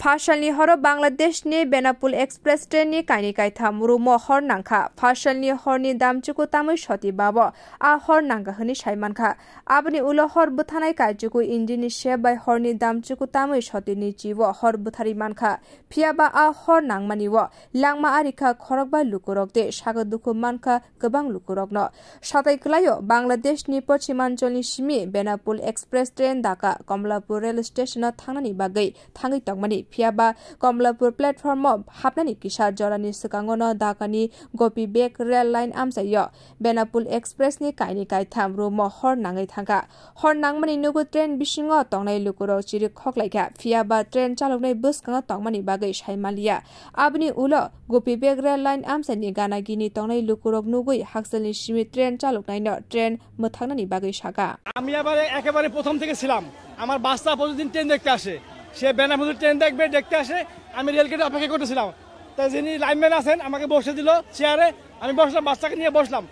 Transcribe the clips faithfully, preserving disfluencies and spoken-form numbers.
Phasalni horo Bangladeshni Benapul Express trainni kainwi kaitham rumo hor nangkha. Phasalni horni damchuku tamwi soti babo a hor nangkha hwnwi saimankha. Aboni ulo hor bwthanai kaichuku engine ni sep bai horni damchuku tamwi sotini chibo hor bwtharwi mankha. Phiyaba a hor nangmani o langma arikha khorokba lukurok tei sakha dukhu mankha kwbang lukurokno. Satai kwlaio Bangladeshni pochimancholni simi Benapul Express train Dhaka Komlapur rail station-o thangnani bagwi thangwi tongmani, phiyaba Komlapur platform-o hapnani kisa jorani swkangono Dhakani Gopibeg rail line amchaio Benapul Express-ni kainwi kaitham rumo hor nangwi thangkha. Hor nangmani nugo train bisingo tongnai lukurok chiri khoklaikha, phiyaba train chaloknai bwskango tongmani bagwi saimanliya. Aboni ulo Gopibeg rail line amchaini gana gini tongnai lukurok nugwi hakchalni simi train chaloknaino train mwthangnani bagwi saka. আমি আবার একেবারে প্রথম থেকে ছিলাম। আমার বাচ্চা প্রতিদিন ট্রেন দেখতে আসে, সে বেনাপোল ট্রেন দেখবে, দেখতে আসে। আমি রেল গেটে অপেক্ষা করতেছিলাম, তাই যিনি লাইনম্যান আছেন আমাকে বসে দিল চেয়ারে, আমি বসলাম, বাচ্চাকে নিয়ে বসলাম।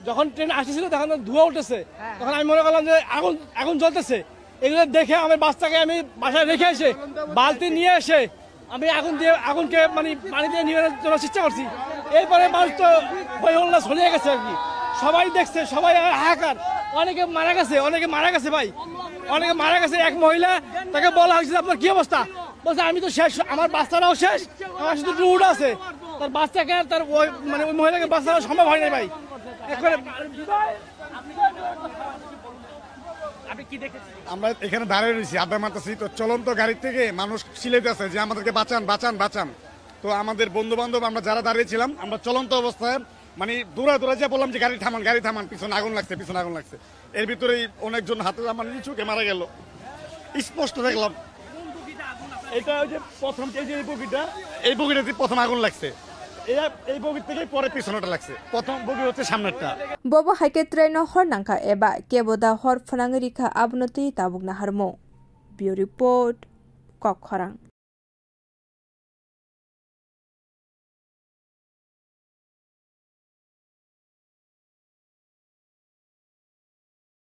যখন ট্রেন আসতেছিল তখন তো ধোঁয়া উঠেছে, তখন আমি মনে করলাম যে আগুন, আগুন জ্বলতেছে। এগুলো দেখে আমার বাচ্চাকে আমি বাসায় রেখে এসে বালতি নিয়ে এসে আমি আগুন দিয়ে, আগুনকে মানে পানি দিয়ে নিবানোর জন্য চেষ্টা করছি। এরপরে মানুষ তো হই হল্লা ছড়িয়ে গেছে আর কি, সবাই দেখছে, সবাই হাহাকার। অনেকে মারা গেছে, অনেকে মারা গেছে ভাই, অনেকে মারা গেছে। এক মহিলা, তাকে বলা হয়েছে যে, "আপনার কি অবস্থা?" বলছে, "আমি তো শেষ, আমার বাচ্চারাও শেষ, আমার শুধু রুড আছে।" তার বাচ্চাকে আর তার ওই, মানে ওই মহিলাকে বাঁচানো সম্ভব হয় নাই ভাই। একবারে আমরা এখানে দাঁড়িয়ে রয়েছি, আড্ডা মারতেছি, তো চলন্ত গাড়ি থেকে মানুষ চিল্লাইতেছে যে, "আমাদেরকে বাঁচান, বাঁচান, বাঁচান।" তো আমাদের বন্ধু বান্ধব, আমরা যারা দাঁড়িয়েছিলাম, আমরা চলন্ত অবস্থায় মানে দৌড়া দৌড়া যে বললাম যে, "গাড়ি থামান, গাড়ি থামান, পিছনে আগুন লাগছে, পিছনে আগুন লাগছে।" এর ভিতরেই অনেকজন হাতে আমার নিজে চোখে মারা গেল, স্পষ্ট দেখলাম। এটা ওই যে প্রথম, এই যে এই বগিটা, এই বগিটাতে প্রথম আগুন লাগছে। এই, এই বগির থেকেই পরে পিছনেটা লাগছে। প্রথম বগি হচ্ছে সামনেরটা। Bobo hai khe train-o hor nangkha eba kebo da hor phwnangwi rikha, abono twi tabuk naharmung. Bureau Report, Kokkhorang.